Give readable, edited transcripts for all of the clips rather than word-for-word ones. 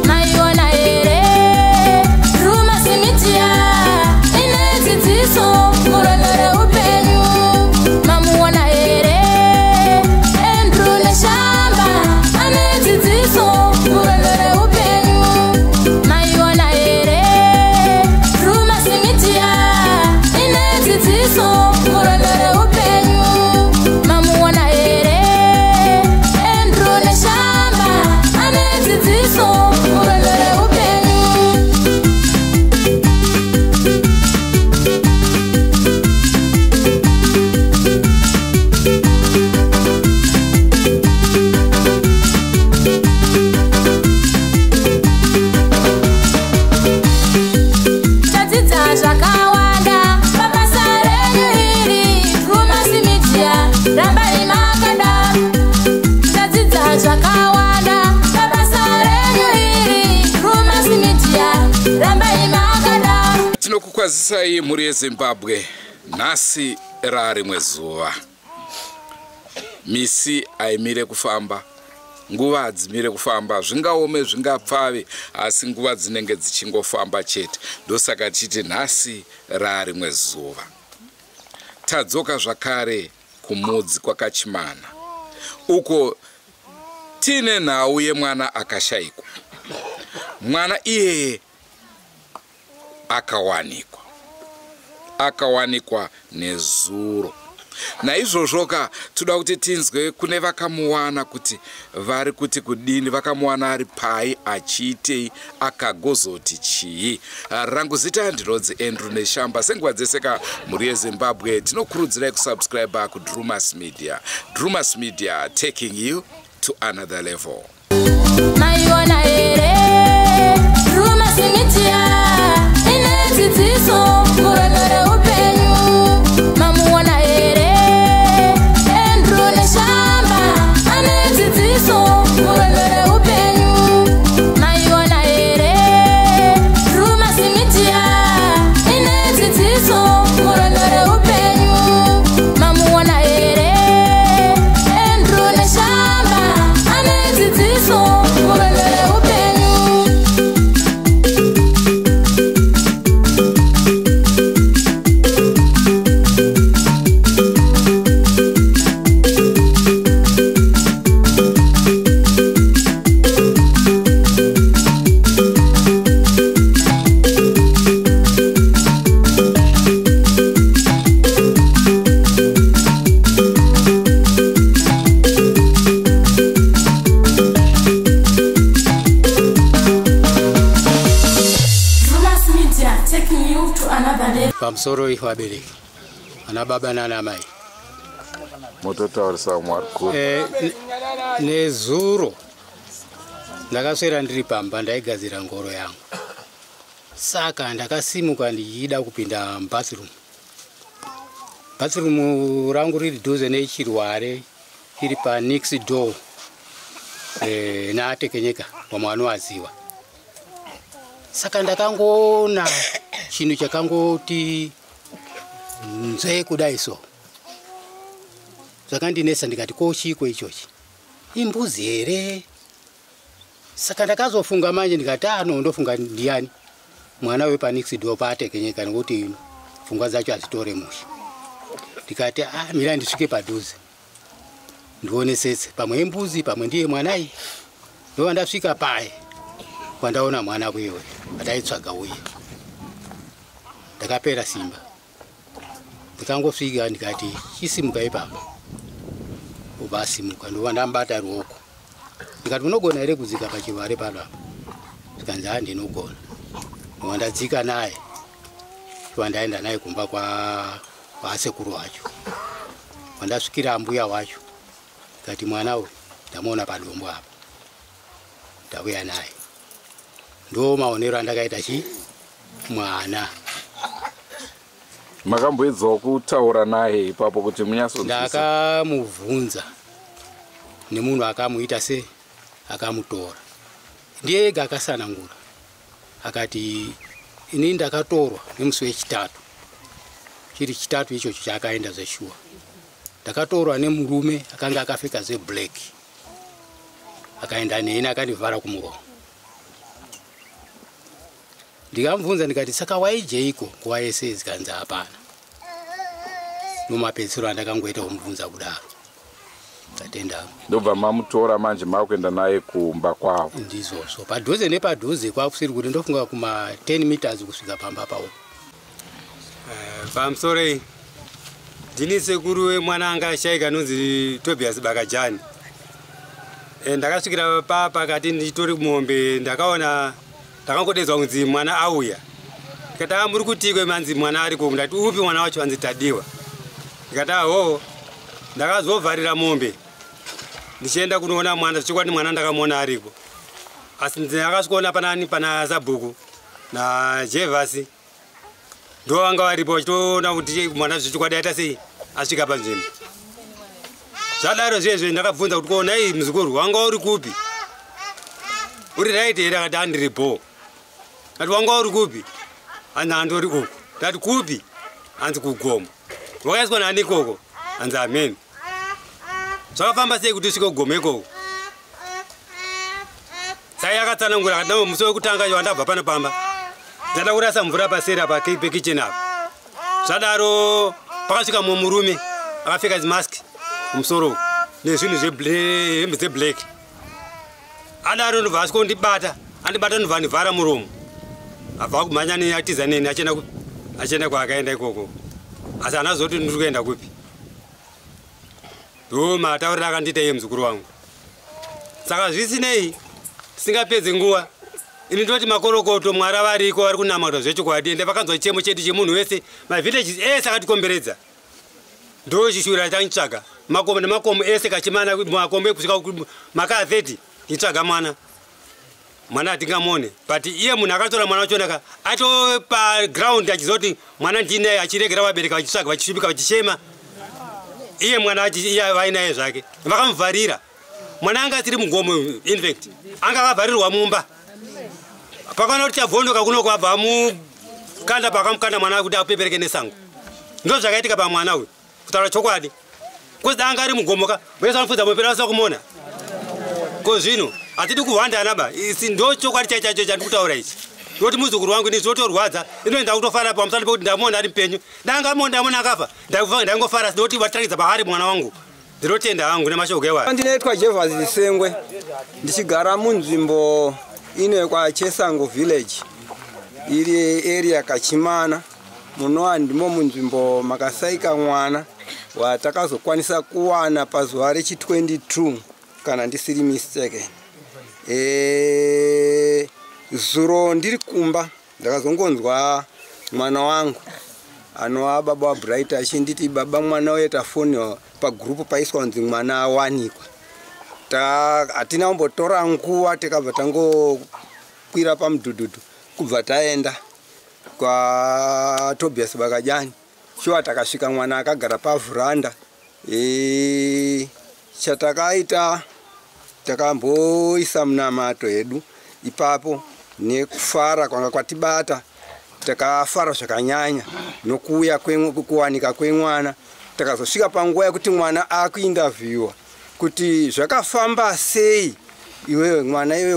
Maiona here Drewmas Media ine dzidziso murwendo reupenyu. Mamuona here Andrew Neshamba ane dzidziso murwendo reupenyu. Maiona here Drewmas Media ine dzidziso murwendo reupenyu. Mamuona here Andrew Neshamba ane dzidziso murwendo reupenyu. Tadzidza zvakawanda pabasa renyu iri Drewmas Media, rambai makadaro. Tadzidza zvakawanda pabasa renyu iri Drewmas Media, rambai makadaro. Tinokukwazisai mhuri yeZimbabwe, nhasi rarimwe zuva. Misi haimire kufamba, nguva hadzimire kufamba, zvingaome zvingapfave, asi nguva dzinenge dzichingofamba chete. Ndosaka tichiti nhasi rarimwe zuva. Tadzoka zvakare kumudzi kwakachimana, uko tiine nhau yemwana akashayikwa. Mwana iyeye akawanikwa nezuro. Naizvozvo ka toda kuti tinzwe kune vakamuwana kuti vari kuti kudini, vakamuwana ari pai, achiitei, akagozoti chii. Rangu zita ndinonzi Andrew Neshamba. Senguva dzese ka mhuri yeZimbabwe, tinokurudzirai kusubscribe kuDrewmas Media. Drewmas Media, taking you to another level. Maiona here Drewmas Media ine dzidziso murwendo reupenyu. Mamuona here Andrew Neshamba ane dzidziso murwendo reupenyu. Maiona here Drewmas Media ine dzidziso murwendo reupenyu. Mamuona here Andrew Neshamba ane dzidziso murwendo reupenyu. Drewmas Media, taking you to another level. Pamusoro ife vabereki, ana baba nana mai. Mototaurisa Mwari kuru. Nezuro ndakaswera ndiri pamba, ndaigadzira ngoro yangu. Saka ndakasimuka ndichida kupinda mubathroom. Bathroom rangu riri dhuze nechirware, iri pa next door naatekenyeka vamwe vanoaziva. Saka ndakangoona chinhu chakangoti nzee kudai so, zvakandinetsa. Ndikati ko chiko ichochi, imbuzi here? Saka ndakazofunga manje, ndikati ano ndofunga ndiani, mwana wepanext door paatekenyeka, nekuti pfungwa dzacho hadzitore mushe. Ndikati mira ndisvike padhuze ndionesetse, pamwe imbuzi, pamwe ndiye mwanai. Ndova ndasvika paye kwandaona mwana kuiwe ataitsvaga uye, ndakapera simba. Ndikangosvika ndikati chisimuka ipapo, ubva asimuka. Ndova ndamubata ruoko, ndikati unogona here kudzika pachivare pano apa? Zvikanzi ha, ndinogona. Ndova ndadzika naye, ndova ndaenda naye kumba kwasekuru wacho, kwandasvikira ambuya wacho. Ndikati mwana uyu ndamuona padombo apa, ndauya naye. Ndo maonero andakaita chi mwana. Makamboedzawo kutaura naye ipapo kuti munyatsonzwisisa? Ndakamubvunza nemunhu akamuita se Akamutora ndiye ega akasanangura, akati ini ndakatorwa nemusi wechitatu, chiri chitatu ichocho chaakaenda zveshuwa. Ndakatorwa nemurume akanga akapfeka zveblack, akaenda neni akandivhara kumuromo. Ndikamubvunza ndikati saka waijeiko nguva yese? Zikanzi hapana. Nomapedzisiro andakangoita kumubvunza kudaro. Tatenda. Ndobva mamutora manje makuenda naye kumba kwavo? Ndizvozvo, padhuze nepadhuze, kwakusiri kuti ndofunga kuma 10 meters kusvika pamba pavo. Pamusoroi, ndini sekuru wemwana anga ashaika anonzi Tobias Bakajani. Ndakasvikira pakati ndichitori mombe, ndakaona ndakangodedzwa kunzi mwana auya. Ndikati, "A, muri kutikwe?" Manzi mwana ariko. Ndati, "Upi mwana wacho?" Anzi Tadiwa. Ndikati, "Aho." Ndakazovharira mombe ndichienda kunoona mwana. Zvichokwadi mwana ndakamuona ariko, asi ndakasvikoona panani pana sabhuku naJevhasi ndo vanga varipo vachitoona kuti mwana zvechokwadi aita sei, asvika panzvimbo. Zvadaro zvezve ndakabvunza kuti, "Konai muzukuru, wanga uri kupi? Uri right here?" Akati, "Andiri bho." Ati, "Wanga uri kupi?" Hanzi, "Andori uku." Ndati, "Kupi?" Hanzi, "Kugomo." "Wakaiswa nani ikoko?" Hanzi, "Ameni." "Zvakafamba sei kuti usvike kugomo ikoko?" Sai akatsanangura akati, "Ndamo musi wekutanga wandabva pano pamba, ndada kurasa mvura paseri apa pekicheni apa. Zvadaro pakasvika mumwe murume akapfeka zimask mumusoro uku nezvinhu zvehembe dzeblack. Adaro ndobva asvika kundibata, andibata ndobva andivhara muromo, abva kumhanya neni, atiza neni achienda kupi, achienda kwaakaenda ikoko, asi haana zoti ndiri kuenda kupi. Ndo matauriro akandiita iye muzukuru wangu. Saka zvisinei, tisingapedzi nguva, ini ndoti makorokoto, Mwari variko, vari kunamata zvechokwadi, ende vakanzwa chichemo chedu chemunhu wese, mavillages ese akatikomberedza. Ndo chishuviro chanitsvaga makomo nemakomo ese, kachimana makomo ekusvika makaa 30 nditsvaga mwana. Mwana hatingamone, but iye munhu akatora mwana wachonaka ato paground achiziva kuti mwana ndinaye, achiregera vabereki vachitsvaga, vachishupika, vachichema, iye mwana iye vainaye zvake, vakamuvharira. Mwana anga asiri mugomo, infact anga akavharirwa mumba. Pakaona kuti chabvondoka kunoko, abva amukanda pakamukanda mwana kuti apepereke nesango. Ndo zvakaitika pamwana uyu, kutaura chokwadi, kozi anga ari mugomoka vese vanofudza mupera vasina kumona. Ko zvino hatidi kuhwandana ba, isi ndo chokwadi chai chacho chandiri kutaura ichi, noti muzukuru wangu ini zvotorwadza, inoenda kutofara pamusana pekuti ndamuona ari mupenyu. Danga ndamona akafa, ndaingofara, sinoti vatirakidza paari mwana wangu. Ndinotenda hangu nemashoko ewayo. Ndinoitwa Jevhasi Sengwe, ndichigara munzvimbo ino kwaChesango village, iri area Kachimana. Munova ndimo munzvimbo makasaika mwana watakazokwanisa kuwana pazuva rechi22, kana ndisiri mistaken. Zuro ndiri kumba ndakazongonzwa mwana wangu anova baba waBright achinditi, "Baba, mwana uye tafoniwa pagurupu, paiswa kunzi mwana awanikwa." Hatina kumbotora nguva, tikabva tangokwira pamudhudhudhu kubva taenda kwaTobias Bakajani. Shuwa takasvika mwana akagara pavhuranda. Chatakaita, takamboisa munamato hedu ipapo nekufara kwanga kwatibata. Takafara zvakanyanya nokuuya kuwanika kwemwana. Takazosvika panguva yekuti mwana akuinterviewa kuti zvakafamba sei, iwewe mwana iwe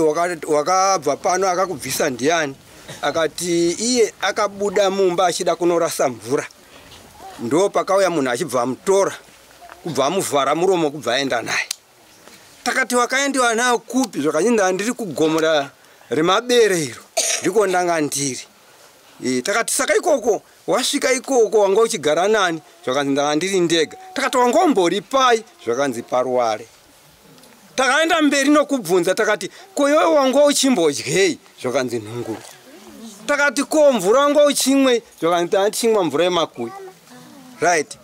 wakabva pano, akakubvisa ndiani? Akati iye akabuda mumba achida kunorasa mvura, ndo pakauya munhu achibva amutora, kubva amuvhara muromo, kubva aenda naye. Takati, "Wakaendiwa nayo kupi?" Zvakanyinda, "Ndiri kugomo remabere iro, ndiko ndanga ndiri." Takati, "Saka ikoko wasvika ikoko wanga uchigara nani?" Zvakanzi, "Ndanga ndiri ndega." Takati, "Wanga umbori pai?" Zvakanzi, "Paruware." Takaenda mberi nokubvunza, takati, "Ko iwe wanga uchimbodyei?" Zvakanzi, "Nhunguru." Takati, "Ko mvura wanga uchimwei?" Zvakanzi, "Tanga tichimwa mvura yemakuyi." Right,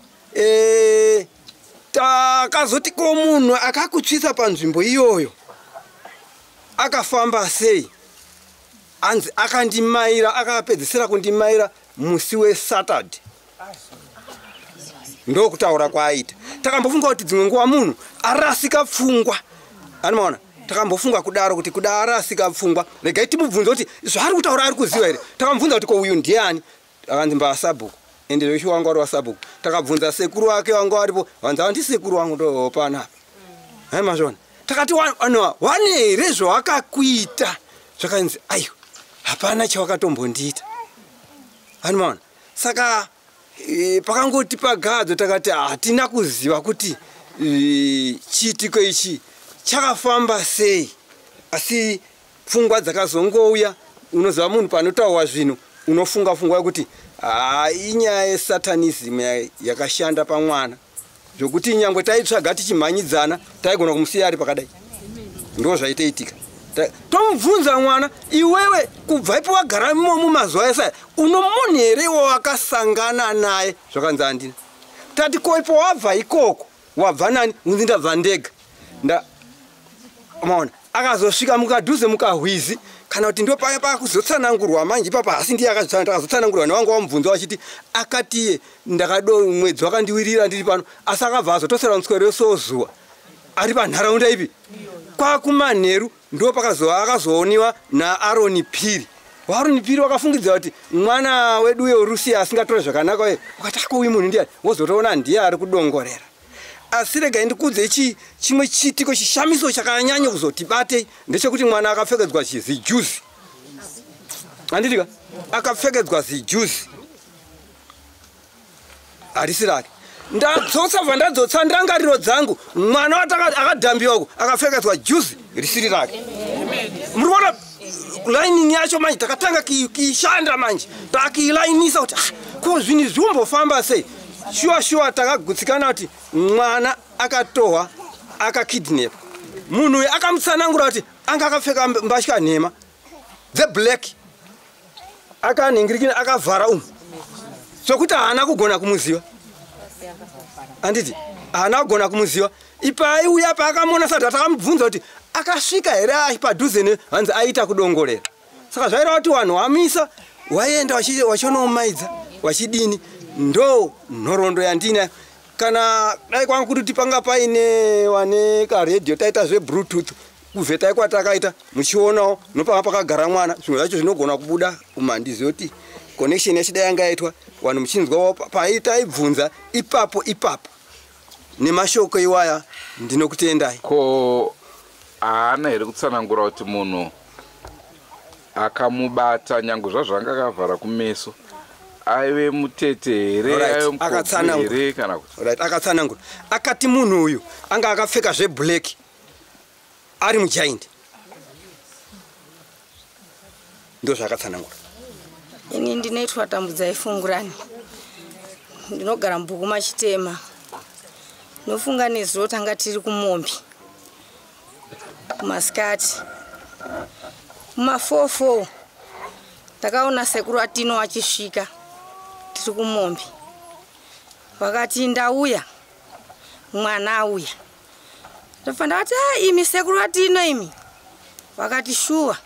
takazoti, "Ko munhu akakutsvisa panzvimbo iyoyo akafamba sei?" Anzi, "Akandimaira, akapedzisira kundimaira musi weSaturday." Ndokutaura kwaaita. Takambofunga kuti dzimwe nguva munhu arasika pfungwa, anomaona. Takambofunga kudaro kuti kuda arasika pfungwa, regai timubvunze kuti zvaari kutaura ari kuziva here. Takamubvunza kuti ko uyu ndiani, akanzi mbasabhuku, ende zveshu wanga uri wasabhuku. Takabvunza sekuru wake wanga waripo, vanzi ava ndisekuru wangu ndopanapa. Hai mazvona. Takati wane here zvawakakuita? Zvakanzi aiwa, hapana chawakatombondiita. Anomaona. Saka pakangoti pagadzo takati hatina kuziva kuti chiitiko ichi chakafamba sei, asi pfungwa dzakazongouya. Unoziva munhu panotaurwa zvinhu unofunga pfungwa yekuti inyaya yesatanism yakashanda pamwana, zvokuti nyangwe taitsvaga tichimhanyidzana taigona kumusiya ari pakadai. Ndo zvaitoitika. Tomubvunza mwana, iwewe kubva ipo wagara imomo mazuva ese unomunhu here wawakasangana naye? Zvakanzi handina. Tati ko ipo wabva ikoko wabva nani? Unzi ndabva ndega. Maona akazosvika mukadhuze mukahwizi, kana kuti ndo paya pakuzotsanangurwa manje ipapa, asi ndiye akazotsanangurwa. Akazotsanangurwa nevanga wamubvunza vachiti akatiye ndakado mwedzi wakandiwirira ndiri pano, asi akabva azotosera muswero wesozuva ari panharaunda ipi kwakumanheru. Ndo akazooniwa naAroni Piri. Waaroni Piri wakafungidzira kuti mwana wedu uyo Rusiya asingatore zvakanaka uye, wakati ako uyu munhu ndiani, wozotoona ndiye ari kudongorera. Asi regai ndikudze chimwe chiitiko chishamiso chakanyanya kuzotibate ndechekuti mwana akapfekedzwa zijuzi. Handitika? Akapfekedzwa zijuzi harisi rake. Ndadzotsa bva ndadzotsa ndangariro dzangu, mwana akadhambiwa uku akapfekedzwa juzi risiri rake. Muri kuona lining yacho manje takatanga kiishanda manje, takiilainisa kuti ko zvinhu zvimbofamba sei. Shuwa shuwa takagutsikana kuti mwana akatohwa akakidnap. Munhu uyu akamutsanangura kuti anga akapfeka mbatya nhema dzeblack, akanhingirikina akavhara umu sokuti haana kugona kumuziva. Handiti haana kugona kumuziva. Ipai uya paakamuona sati takamubvunza kuti akasvika here padhuze ne, hanzi aita kudongorera. Saka zvaireva kuti vanhu wamisa waenda wachinomaidza wachidini. Ndo nhoroondo yandinayo. Kana dai kwangu kuti panga paine wane karedhiyo taita zvebluetooth kuvhetai kwatakaita muchionawo nopanga pakagara mwana, zvimwe zvacho zvinogona kubuda umandiziva kuti connection yacho dai yanga yaitwa vanhu muchinzwawo paitaibvunza ipapo ipapo. Nemashoko iwaya ndinokutendai. Ko haana here kutsanangura kuti munhu akamubata nyangwe zvazvo anga akavhara kumeso aive mutete here, aive mukobvu here kana kuti? Right, akatsanangura. Akati munhu uyu anga akapfeka zveblack ari mugiant. Ndo zvakatsanangura. Ini ndinoitwa Tambudzai Fungurani. Ndinogara mubhuku Machitema. Nofunga nezuro tanga tiri kumombe kumasikati kuma 4:4 takaona sekuru Atino achisvika tiri kumombe. Vakati ndauya, mwana auya. Ndobva ndati imi sekuru Atino imi. Vakati shuwa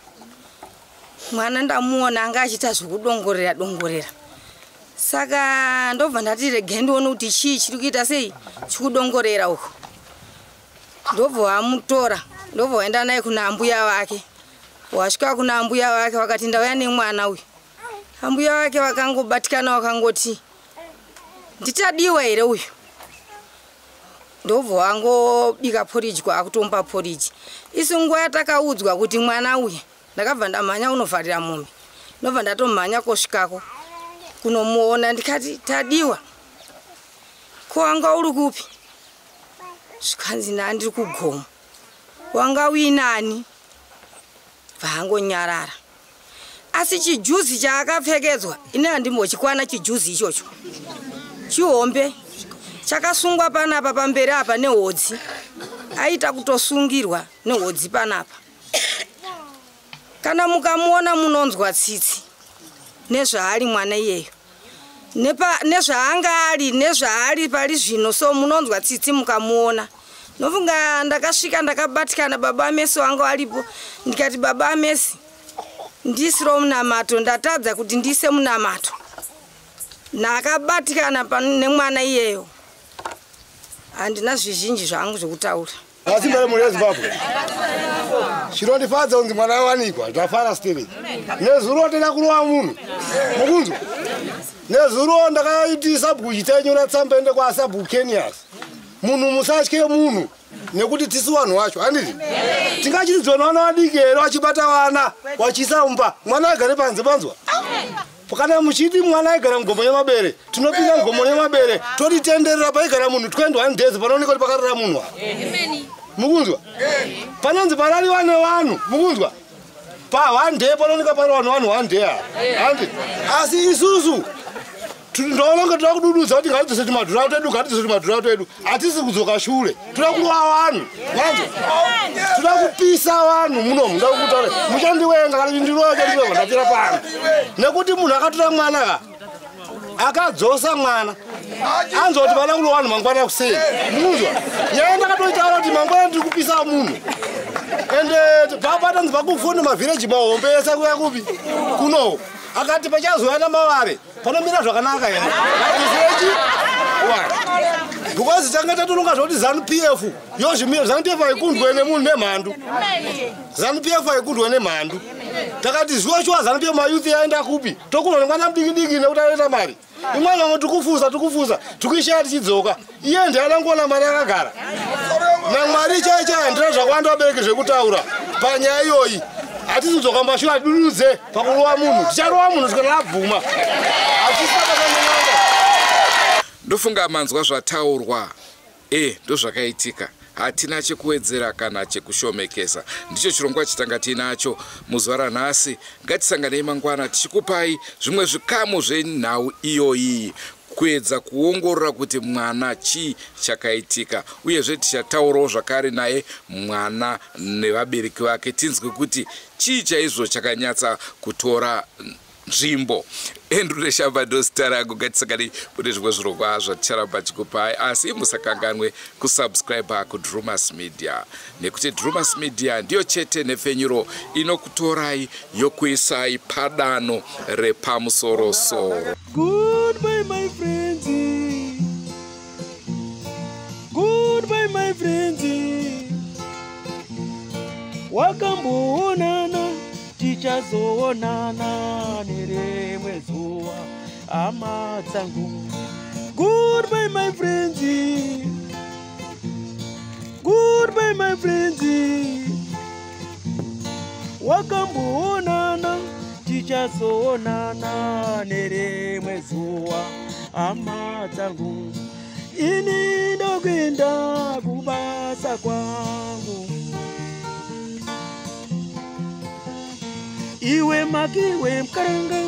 mwana ndamuona anga achiita zvekudongorera dongorera. Saka ndobva ndati regai ndione kuti chii chiri kuita sei chikudongorera uko. Ndobva vamutora, ndobva vaenda naye kuna ambuya vake. Wasvika kuna ambuya vake vakati ndauya nemwana uyu. Ambuya vake vakangobatikana vakangoti nditadiwa here uyu. Ndobva vangobika poriji kwakutomupa poriji. Isu nguva yatakaudzwa kuti mwana uyu, ndakabva ndamhanya kunovharira mombe. Ndobva ndatomhanya kosvikako kunomuona ndikati Tadiwa, ko wanga uri kupi? Zvikanzi ndiri kugomo. Wanga uinani? Bvaangonyarara. Asi chijuzi chaakapfekedzwa ini handimbochikwana chijuzi ichocho. Chihombe chakasungwa panapa pamberi apa nehodzi. Aita kutosungirwa nehodzi panapa. Kana mukamuona munonzwa tsitsi nezvaari mwana iyeyo. Nezvaanga ari nezvaari pari zvino, so munonzwa tsitsi mukamuona. Nofunga ndakasvika ndakabatikana, baba Amesi wangu aripo. Ndikati baba Amesi, ndisiro munamato, ndatadza kuti ndise munamato. Ndakabatikana nemwana iyeyo. Handina zvizhinji zvangu zvekutaura. Vasimba remhuri yeZimbabwe. Chinondifadza kunzi mwana awanikwa, ndafara Steven. Nezuro tenda kurova munhu. Mukunzwa? Nezuro ndakaiti sabhuku chitainyora tsamba ende kwa sabhuku Kenias. Munhu musatye munhu nekuti tisu vanhu vacho, handiti? Tingachiridzwa nevana vadiki here vachibata vana vachiisa mumba, mwana agare panze panzwa? Kana muchiti mwana aigara mugomo yemabere, tinopinda mugomo yemabere totitenderera paigara munhu 21 days panooneka kuti pakarara munhu apa. Mukunzwa? Panonzi parariwa nevanhu, mukunzwa? Pa 1 day panooneka pari vanhu vanhu 1 day apa. Handiti? Asi isusu ndoona kunge toda kudududza kuti ngatidzose tumadhura twedu, ngatidzose tumadhura twedu. Hatisi kudzoka shure, toda kurova vanhu. Vanzwa? Toda kupisa vanhu munomu, ndoda kutaura. Muchandiwenga kana ndindirova chandiwenga ndapira pano. Nekuti munhu akatora mwana ka, akadzosa mwana, anzwa kuti vana kurova vanhu mangwana kuseni. Munzwa? Nyaya ndakatoitaura kuti mangwana ndiri kupisa munhu. Ende papatanzi pakufona mavhireji mahombe ese kuya kupi? Kuno. Akati pachazouya namavare panomira zvakanaka here? Ngatizivechi? Why? Because tanga tatononga zvekuti ZANU PF yozvimira, ZANU PF haikundwe nemunhu nemhandu. ZANU PF haikundwe nemhandu. Takati zuwa shuwa ZANU PF mayouth yaenda kupi? Tokundwa nemwana mudiki diki nekuti anoita mari. Imwe vamwe tikufusa tikufusa tikuishaya tichidzoka. Iye ndiye anangoona mari akagara. NaMwari chai chai handina zvakawanda vabereki zvekutaura panyaya iyoyi. Hatisi kudzoka mumashure, hatidududze pakurova munhu. Ticharova munhu kusvikira abvuma. Hatisina pakanonga. Ndofunga manzwa zvataurwa. Ndozvakaitika. Hatina chekuwedzera kana chekushomekesa. Ndicho chirongwa chitanga tiinacho muzuva ranhasi. Ngatisanganei mangwana tichikupai zvimwe zvikamu zvenhau iyoyi, kuedza kuongorora kuti mwana chii chakaitika, uyezve tichataurawo zvakare naye mwana nevabereki vake, tinzwe kuti chii chaizvo chakanyatsa kutora nzvimbo. Andrew Neshamba ndozita rangu. Ngatisanganei mune zvimwe zvirongwa zvaticharamba tichikupai, asi musakanganwe kusubscribe kuDrumas Media, nekuti Drumas Media ndiyo chete nhepfenyuro inokutorai yokuisai padano repamusorosoro. Goodbye my friends, goodbye my friends, wakamboonana tichazoonana nerimwe zuva hama dzangu. Goodbye my friends, goodbye my friends, wakamboonana tichazoonana nerimwe zuva hama dzangu. Ini ndokuenda kubasa kwangu, iwe makiwe mkaranga.